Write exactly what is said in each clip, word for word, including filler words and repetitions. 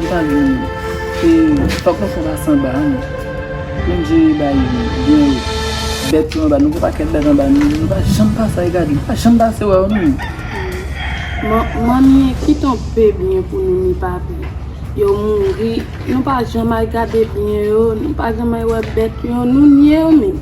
Ann pale nou. E, fòk nou fè pase anba a, non. Menm jan e bay byen yo. Bèt yo anba, nou gen pakèt bèt anba nou. Nou pa janm pase al gade, nou pa janm pase wè yo, non. Man-, manmi, kite yon pe byen pou nou ni papi. Yo mouri, nou pa janm al gade byen yo, nou pa janm al wè bèt yo, nou nye yo menm.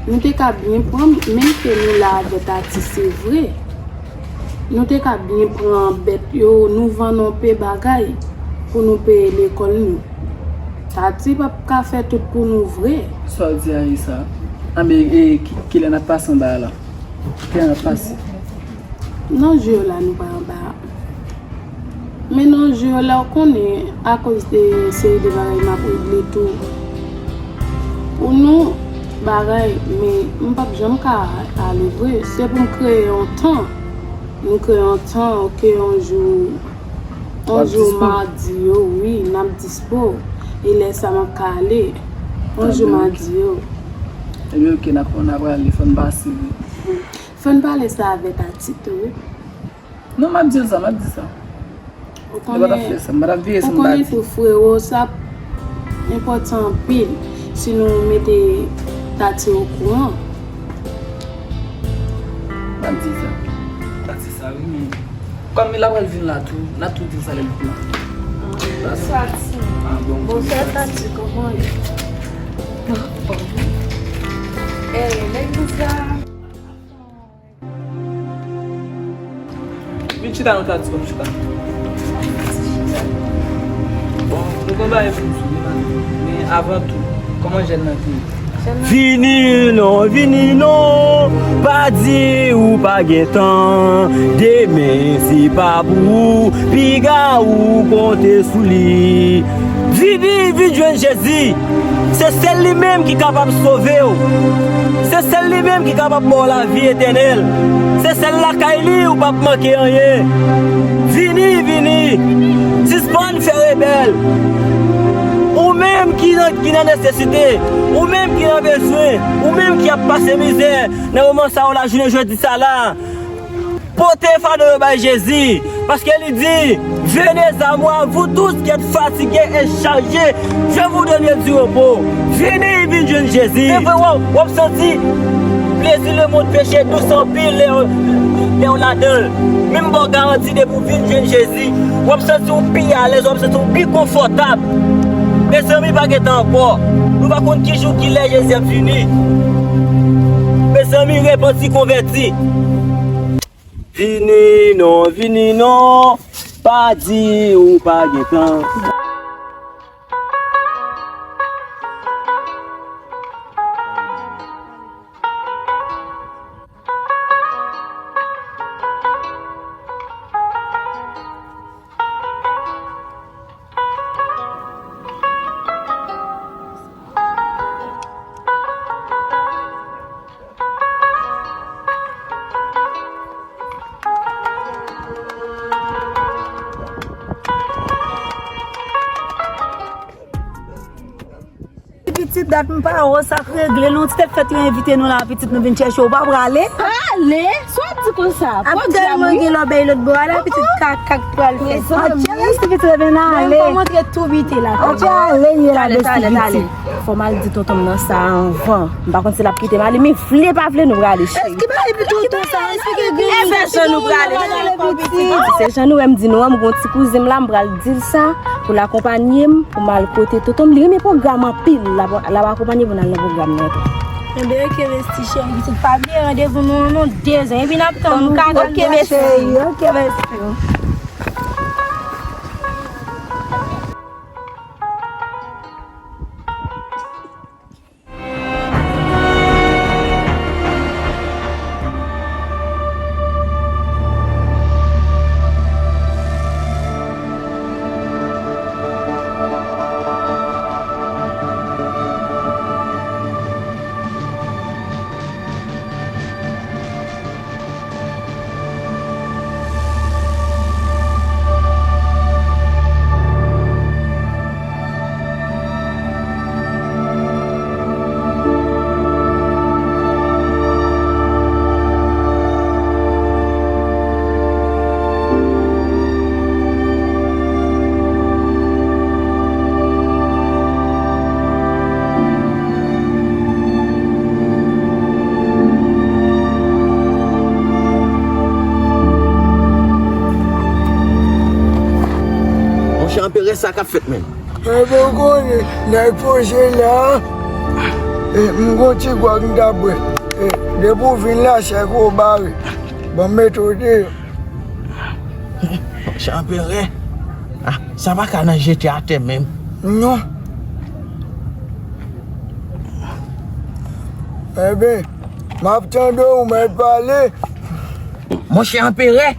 Nou te ka byen pran, menm ke nou la avèk Tati, se vre. Nou te ka byen pran bèt yo, nou vann yon pe bagay pou nou peye lekòl nou. Tati p ap ka fè tout pou nou vre. Sa w di a e sa? Anben, e, ki, kilè n ap pase anba a la? Kilè n ap pase? Nan je yo la, nou pa anba a. Men nan je yo la, w konnen, akoz de seri de bagay m ap regle tou. Pou nou, bagay, men m p ap janm ka ale vre. Se pou m kreye yon tan. Nou kreye yon tan, oke, yon jou, yon jou madi yo, wi, n ap dispo. E lè sa m ap ka ale. Yon jou madi yo. Ebyen, oke, n ap, n ap prale, fò n pase, wi. Fò n pale sa avè Tati tou, wi. Non, m ap di l sa, m ap di sa. Ou konnen, m pa t ap fè sa, m pa t ap veye sa, m pa di. Ou konnen tou, frewo, sa enpòtan anpil si nou mete Tati okouran. M ap di sa. M ap di sa, wi, men kòm l ap pral vin la tou, n ap tou di l sa lè l vin la. Bonswa, Tati. Ah, bon, bonswa, Tati, kòman w ye? Eh, legliz la. Vin chita non, Tati, vin chita. Bon, nou gen bagay pou nou sou li, men avan tou, kòman jèn nan te ye? Vini non, vini non, pa di ou pa gen tan. Demen se pa pou ou, piga ou konte sou li. Vini, vin jwenn Jezi. Se sèl li menm ki kapab sove w. Se sèl li menm ki kapab ba w lavi etènèl. Se sèl lakay li ou p ap manke anyen. Vini, vini. Sispann fè rebèl. Ou menm ki nan, ki nan nesesite, ou menm ki nan bezwen, ou menm ki ap pase mizè nan moman sa yo, lajounen jodi sa la. Pote fado yo bay Jezi, paske li di, venez à moi, vous tous qui êtes fatigués et chargés, je vous donne du repos. Vini, vin jwenn Jezi. Se vre, w ap, w ap santi plezi lemonn, peche dous anpil lè, lè w ladan l. Men m ba w garanti, depi w vin jwenn Jezi, w ap santi w pi alèz, w ap santi w pi konfòtab. Mezanmi, pa gen tan ankò. Nou pa konn ki jou, ki lè Jezi ap vini. Mezanmi, repanti, konvèti. Vini non, vini non, pa di ou pa gen tan. Pitit, dat m pa wè w, sa k regle non? Ti tèt fèt yo envite nou la, pitit, nou vin chèche w, w pa prale? Prale? Sa w ap di konsa? Ap tèlman gen lòbèy lòt bò a la, pitit, kaka k pral fèt. Mezanmi. Adje, pitit, ebyen n ale. Fò montre tou bite la. Adje, ale, ye la, bèl ti pitit. Fò m al di tonton m nan sa anvan. M pa konn si l ap kite m ale, men vle pa vle, nou prale, cheri. Èske pa epi tonton sa, èske gen... E fè jan nou prale, cheri. Se jan nou wè m di nou an, m gon ti kouzen m la, m pral di l sa pou l akonpanye m, pou m al kote tonton m. Li renmen pwogram anpil, l ap, l ap akonpanye pou n al nan pwogram nan tou. Enben, oke, mèsi, cheri, pitit, pa bliye randevou nou an, non, dezan. Epi n ap tann nou, kaka. Oke, mèsi. Oke, mèsi. Sa k ap fèt menm? Ebyen, w konnen, nèg poze la, e, m gon ti gwòg m t ap bwè. E, depi w vin la, chèk ou bare. Bon, m mete w deyò. Monchè Anperè, ah, sa pa ka nan jete atè menm. Non. Ebyen, m ap tande w, ou mèt pale. Monchè Anperè,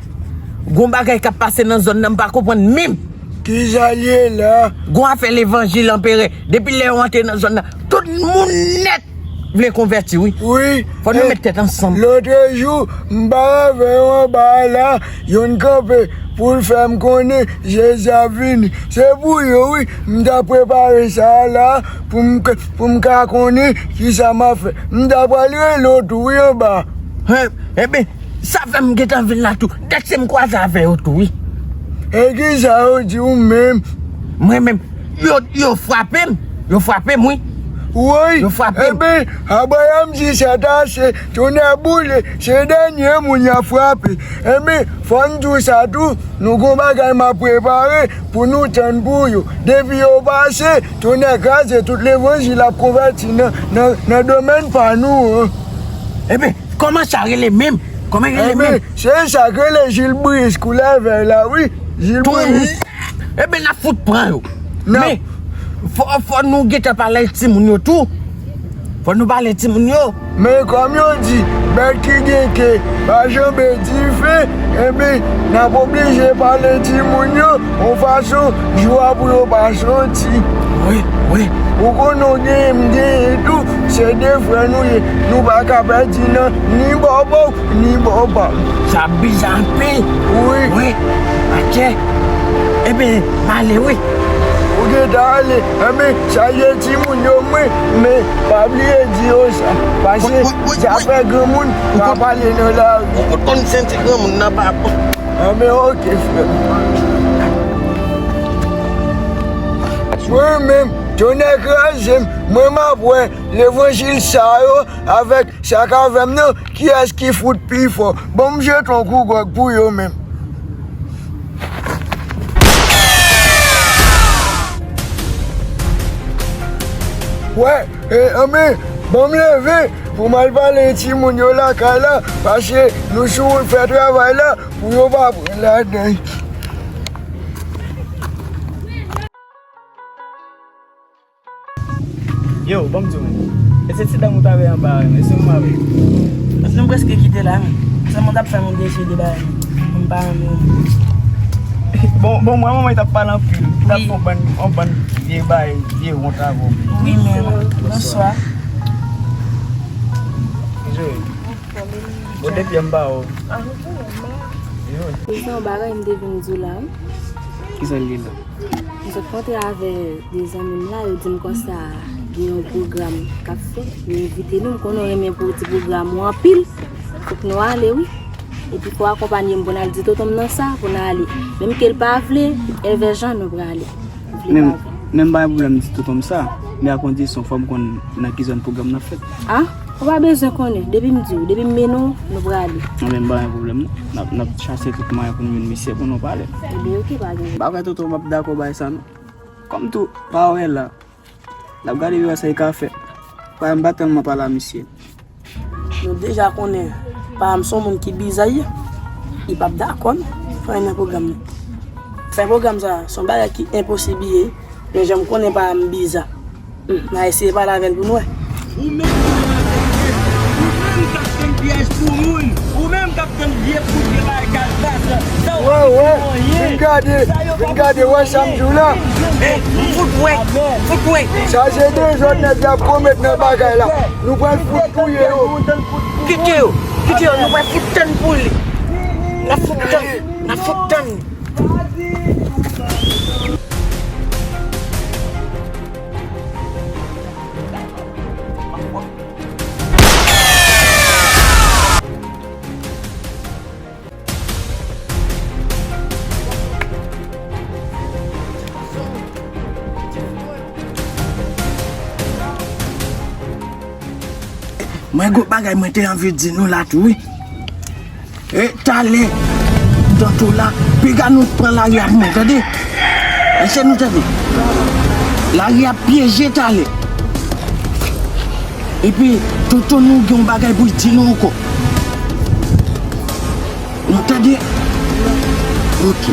gon bagay k ap pase nan zòn nan, m pa konprann menm. Kisa l ye la? Gon afè levanjil Anperè. Depi lè yo antre nan zòn nan, tout moun nèt vle konvèti, wi. Wi. Fò nou met tèt ansanm. Lòtrejou, m pale avè yo anba a la, youn kanpe pou l fè m konnen Jezi ap vini. Se pou yo, wi, m t ap prepare sa a la pou m k-, pou m ka konnen kisa m ap fè. M t ap pral rele w tou, wi, anba a. Hen, ebyen, sa fè m gentan vin la tou. Dèk se m kwaze avè yo tou, wi. E kisa yo di w menm? Mwen menm, yo, yo frape m. Yo frape m, wi. Woy, yo frape m. Ebyen, Abraham di sètase, tonnè boule, se dènye moun y ap frape. Ebyen, fò n di w sa tou, nou gon bagay m ap prepare pou nou tann pou yo. Depi yo pase, tonnè kraze, tout levanjil ap konvèti nan, nan, nan domèn pa nou an. Ebyen, kòman sa rele menm? Kòman rele menm? Ebyen, se sa k rele Jilbris koulè vè la, wi. Jilbris. Ebyen, n ap fout pran yo. Men, fò, fò nou gentan pale timoun yo tou. Fò nou pale timoun yo. Men kòm yo di, bèt ki gen ke pa janbe dife, ebyen, n ap oblije pale timoun yo yon fason jou a pou yo pa soti. Wi, wi. Ou konnen w genyen, m genyen tou, se de frè nou ye. Nou pa ka pèdi nan ni bò pa w, ni bò pa m. Sa biza anpil. Wi. Wi. Atè. Ebyen, m ale, wi. Ou gentan ale. Ebyen, salye timoun yo, mwen. Men, pa bliye di yo sa. Paske zafè granmoun pa pale nan lari. Ou konn senti granmoun nan pa bon. Ebyen, oke, frè m. Mwen menm, tonnè kraze m, mwen m ap wè levanjil sa yo avèk sa k avè m nan, kiyès ki fout pi fò? Ban m jete yon kou gwòg pou yo menm. Wè, e, anben, ban m leve pou m al pale timoun yo lakay la, paske nou sou wout fè travay la pou yo pa pran ladan. Yo, ban m di w, e se ti dam ou t avè anba a, men se mwen avè l. Paske m prèske kite la, men. Sèlman t ap fè m deje de bagay, men m pa renmen. Bon, bon, mwen, manman t ap pale anpil. Li t ap fè yon bann, yon bann vye bagay, vye wont avè w. Wi, men, bonswa. Bon, depi anba w. Yo. Gen yon bagay m te vin di w la, wi. Kisa l ye la? M sot kontre avè de zanmi m la, yo di m konsa gen yon pwogram k ap fèt, yo envite nou, m konnen w renmen pou ti pwogram ou anpil, fòk nou ale wi. Epi fò w akonpanye m pou n al di tonton m nan sa, pou n ale. Menm ke l pa vle, Èvè Jan nou prale. Vle pa vle. Men m pa gen pwoblèm di tonton m sa, men a kondisyon fò m konn nan ki zòn pwogram nan fèt. A? Ou pa bezwen konnen, depi m di w, depi m mennen w, nou prale. Anben, m pa gen pwoblèm non. N ap, n ap chase tout mwayen pou n jwenn misye pou nou pale. Ebyen, oke, pa gen. M pa kwè tonton m ap dakò bay sa non. Kòm tou, pa wè la. N ap gade pou wè sa l ka fè. Paske m pa tèlman pale a misye. Nou deja konnen pa m se yon moun ki bizay. Li p ap dakò non pou anyen nan pwogram nan. Fè pwogram sa, se yon bagay ki enposib li ye. Men jan m konnen pa m biza. Hmm, n a eseye pale avè l pou n wè. Ou menm ki nan vète, ou menm k ap tann pyèj pou moun, ou menm k ap tann vye kout, vye bagay kalbas, sa yo pa konprann anyen. Vin gade, vin gade, wè sa m di w la. Fout wè, fout wè. Sa se dezòd nèg y ap komèt nan bagay la. Nou pral fout touye yo. Kite yo, kite yo, nou pral fout tann pou li. N ap fout tann, n ap fout tann. Mwen gon bagay mwen te anvi di nou la tou wi. E talè, tanto la, piga nou pran lari a pou mwen, tande? Mesye, nou tande. Lari a pyeje talè. Epi, tonton nou gen yon bagay pou l di nou ankò. Nou tande? Ok.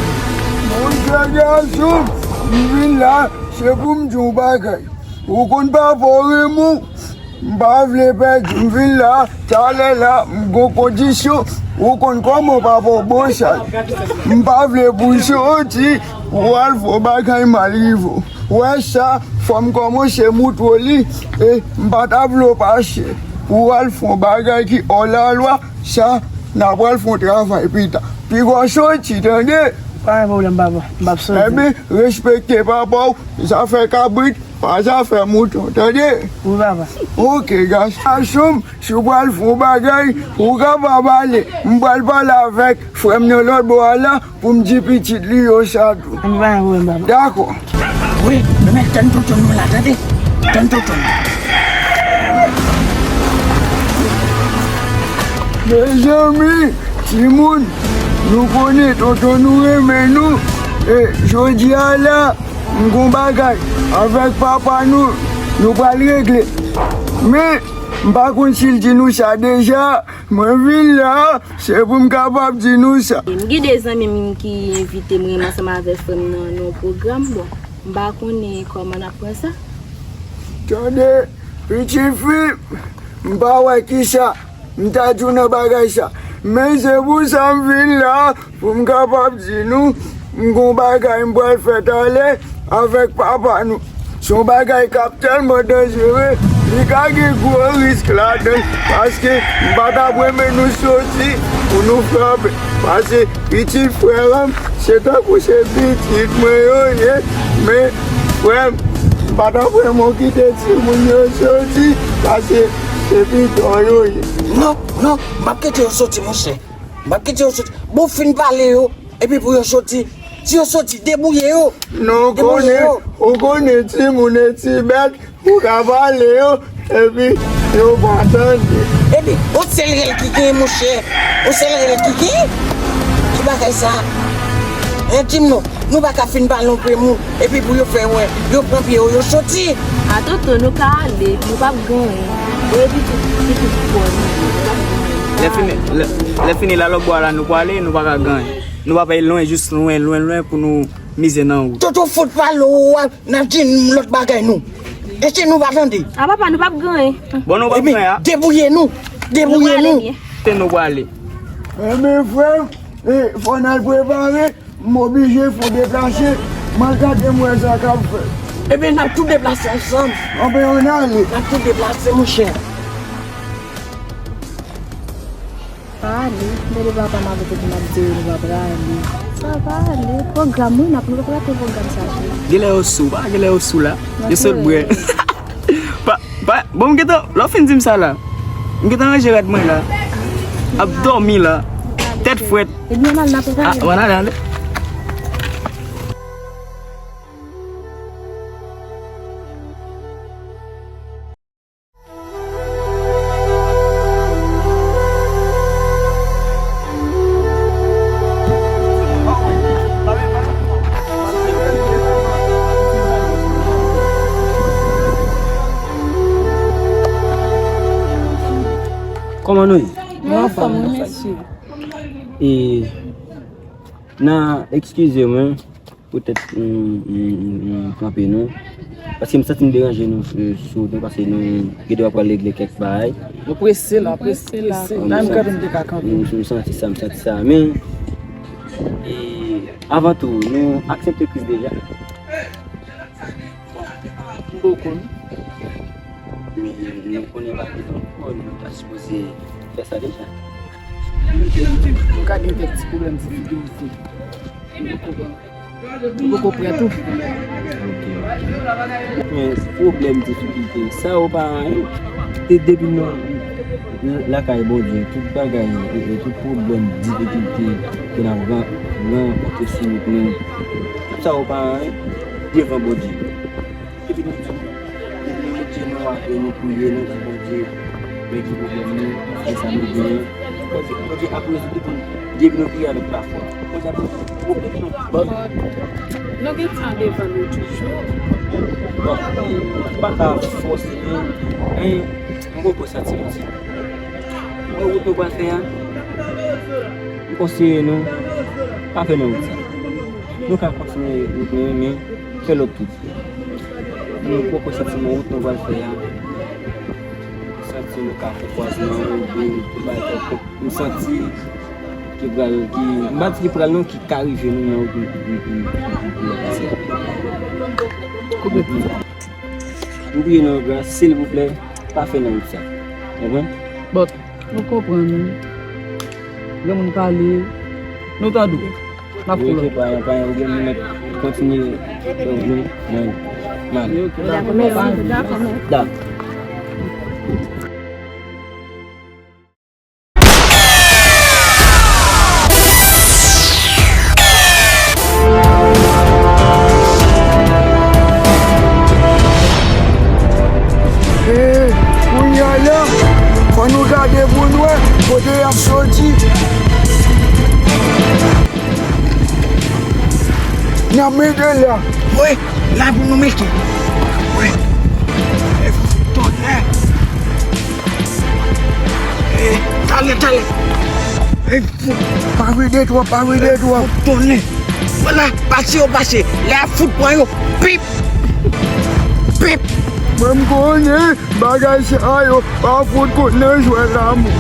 Monchè gason, m vin la, se pou m di w yon bagay. Ou konn papa w Remon? M pa vle pèdi, m vin la, talè la, m gon kondisyon. Ou konn kòman papa w bon chay. M pa vle pou w soti, pou w al fè yon bagay mal rive w. Ou wè sa, fò m kòmanse moutre w li, e m pa ta vle w pa chè. Pou w al fè yon bagay ki hors la loi, sa, n a pral fè yon travay pita. Piga w soti, tande? Pa gen pwoblèm, papa. M p ap soti. Ebyen, respekte papa w, zafè kabrit, pa zafè mouton, tande? Wi, papa. Ok, gason. Gason m, si w pral fè yon bagay, ou kapab ale. M pral pale avèk frè m nan lòt bò a la pou m di pitit li yo sa tou. Ann, pa gen pwoblèm, papa. Dakò. Wi, nou mèt tann tonton nou la, tande? Tann tonton nou. Mezanmi, timoun, nou konnen tonton nou renmen nou. E jodi a la, m gon bagay avèk papa nou, nou pral regle. Men, m pa konn si l di nou sa deja, mwen vin la, se pou m kapab di nou sa. M gen de zanmi m ki envite mwen ansanm avèk frè m nan yon pwogram. Bon, m pa konnen kòman n ap pran sa. Tande, pitit fi, m pa wè kisa m ta di w nan bagay sa. Men se pou sa m vin la, pou m kapab di nou, m gon bagay m pral fè talè avèk papa nou. Se yon bagay k ap tèlman danjere, li ka gen gwo risk ladan l, paske m pa t ap renmen nou soti pou nou frape. Paske pitit frè m, se tankou se pitit mwen yo ye, men frè m, m pa t ap renmen w kite timoun yo soti, paske se pito yo ye. Non, non, m p ap kite yo soti, monchè. M p ap kite yo soti. Bon, fin pale yo, epi pou yo soti. Si yo soti, debouye yo. Non, ou konnen, ou konnen timoun e ti bèt, ou ka pale yo, epi yo pa tande. Epi, yon sèl rèl ki genyen, monchè. Yon sèl rèl ki genyen? Ki bagay sa? Hein, di m non. Nou pa ka fin pale yon grenn mo, epi pou yo fè wè, yo pran pye yo, yo soti. A tonton, nou ka ale, nou p ap gen anyen. Ou epi tout, pitit pou nou, nou p ap gen anyen. Lè fini, lè, lè fini la, lòt bò a la, nou prale, nou pa ka gen anyen. Nou pa pale lwen, jis lwen, lwen, lwen pou nou mize nan wout. Tonton fout pale w a, n a di lòt bagay nou. Èske nou pa tande? A papa, nou p ap gen anyen. Bon, nou p ap gen anyen. Epi, debouye nou. Debouye nou. Nou prale byen. Se nou prale. Enben, frè m, e, fò n al prepare. M oblije fè w deplase. M al gade m wè sa k ap fèt. Ebyen, n ap tou deplase ansanm. Anben, ann ale. N ap tou deplase, monchè. Pa ale. Gade papa m avèk tout moun ap di nou pa prale. Sa pa ale. Pwogram, wi, n ap, nou pa prale pwogram sa, cheri. Genlè yo sou, pa genlè yo sou la. Yo sot bwè. Pa, pa, bon, m gentan, lè w fin di m sa la, m gentan ranje rad mwen la. Ap dòmi la. Tèt frèt. Ebyen, ann al, n ap prepare. A, ann ale, ale. Kòman nou ye? Nou anfòm, wi, mesye. E, n a eskize mwen. Poutèt m, m, m, m kanpe nou. Paske m santi m deranje nou, e, sou wout nou, paske nou gen dwa pral regle kèk bagay. Nou prese la, prese, prese. N a menm kanpe, m te ka kanpe. M, m santi sa, m santi sa. Men, e, avan tou, nou aksepte Kris deja. M poko konn. Men, nou konnen pa gen nou, nou ta sipoze fè sa deja. Nou ka gen kèk ti pwoblèm difikilte. M poko konn. Ou poko prè tou. Ok, ok. Men pwoblèm, difikilte, sa yo pa anyen. E depi nou nan lakay Bondye, tout bagay, e, e, tout pwoblèm, difikilte ke n ap ran-, rankontre sou wout nou, tout sa yo pa anyen devan Bondye. Epi nou di, epi nou met je nou atè, nou priye, nou di Bondye, regle pwoblèm nou, fè sa nou genyen. Bondye ap rezoud tout moun depi nou priye avèk lafwa. Bondye ap rezoud tout pwoblèm nou. Bon. Nou gen tan devan nou toujou. Bon, m pa ka fòse nou. Men, m poko santi nou ti. Mwen wout nou pral fè a. M konseye nou, pa fè nan wout sa. Nou ka kontinye wout nou, men fè lòt tout. Nou poko santi nan wout nou pral fè a. Santi nou ka fè kwazman oubyen tout bagay kèlkonk. M santi ki pral, ki, m pa di ki pral non, ki ka rive nou nan wout nou pou, pou, pou, pou, pou pase. M priye nan gran, silvouplè, pa fè nan wout sa. Konprann? But, nou konprann, wi. Granmoun pale, nou tande w. N ap fè lòt. Wi, pa, pa, ou gen minit, kontinye, kontinye, men, men. Dakò, mèsi. Dakò. E, kounye a la, fò nou gade pou n wè kote y ap soti. N ap mete la. Wi, la pou nou mete. Wi. E, tonè. E, talè, talè. E, fout. Pa ride twòp, pa ride twòp. Fout tonè. Vwala, pase yo pase. Lè a fout pran yo. Pip. Pip. Mwen m konnen bagay sa yo pa fout kont nan jwèt la, mwen.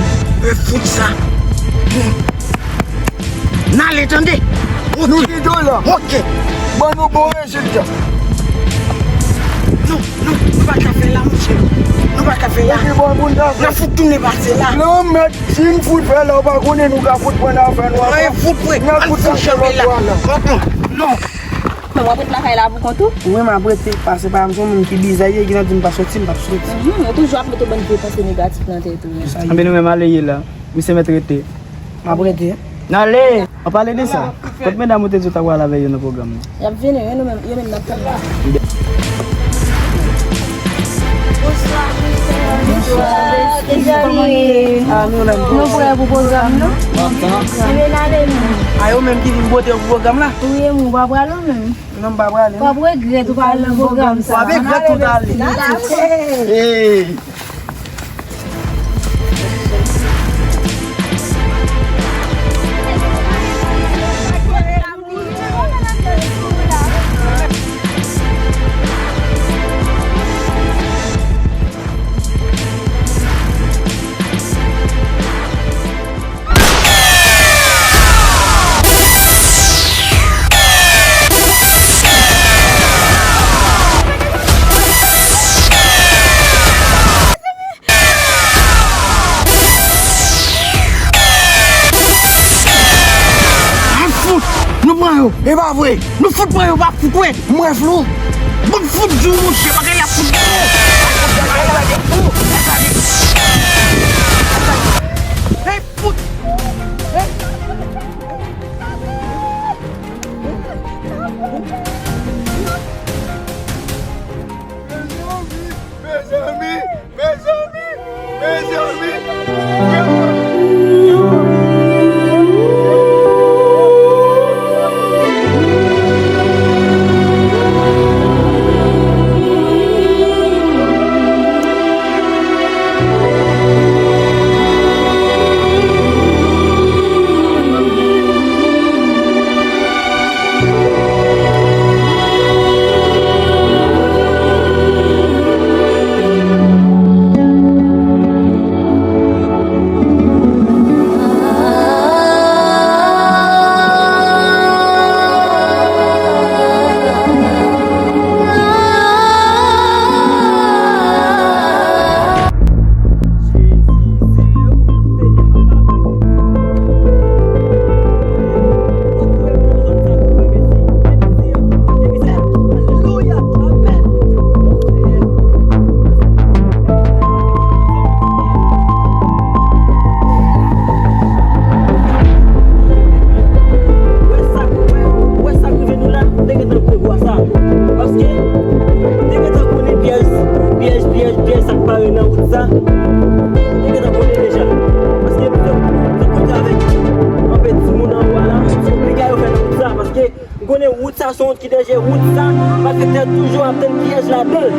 E, fout sa. N ale, tande. Ok. Nou kite w la. Ok. Ban nou bon rezilta. Non, non, nou pa ka fè la, monchè. Nou pa ka fè la. N ap fout tounen pase la. Non, mèt, si n fout fè la, ou pa konnen nou ka fout pran afè nou ankò. N ap fout fout fè lòt bò la. Non. Men w ap ret lakay la pou kont ou? Wi, m ap rete. Pase pa m se yon moun ki bizarre, ki nan di m pa soti, m p ap soti. Mhm, ou toujou ap mete yon bann vye panse negatif nan tèt ou. Anben nou menm ale ye la. Misye mèt rete. M ap rete. N ale! An pale de sa, kot medam ou te di w ta pral avè yo nan pwogram nan? Y ap vini, wi, nou menm, yo menm n ap tann yo. Bonswa, mezanmi. Bonswa, mezanmi. Ah, nou la. Nou prè pou pwogram nan? Anben n ale nou. A yo menm ki vin pote yo pou pwogram la? Wi, e mwen, w pa pral ou menm? Non, m pa prale, non. W ap regrèt ou pa al nan pwogram sa. W ap regrèt ou t ale. Hey! Ay, fout! Nou pran yo! E pa vre! Nou fout pran yo, pa fout wè! Mwen flou! Bon, fout di w, monchè, bagay la fout gwo! Bagay la fout gwo! Hey, fout! Hey! Mezanmi, mezanmi, mezanmi, mezanmi. Wè sa, wè, wè sa k rive nou la, te gentan konn wè sa. Paske, te gentan konnen pyèj, pyèj, pyèj, pyèj sa k pare nan wout sa. Te gentan konnen deja. Paske, nou fè, nou fè M konnen wout sa se yon wout ki danje, wout sa malfektè toujou ap tann pyèj ladan l.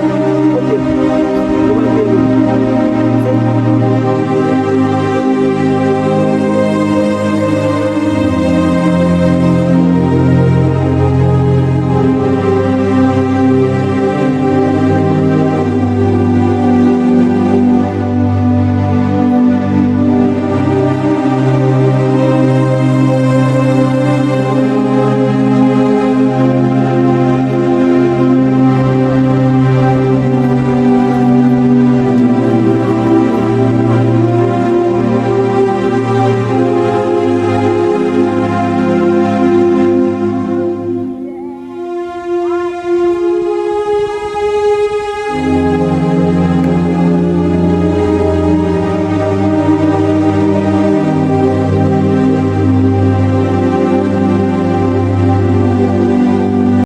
Ok. Yo pral peye nou.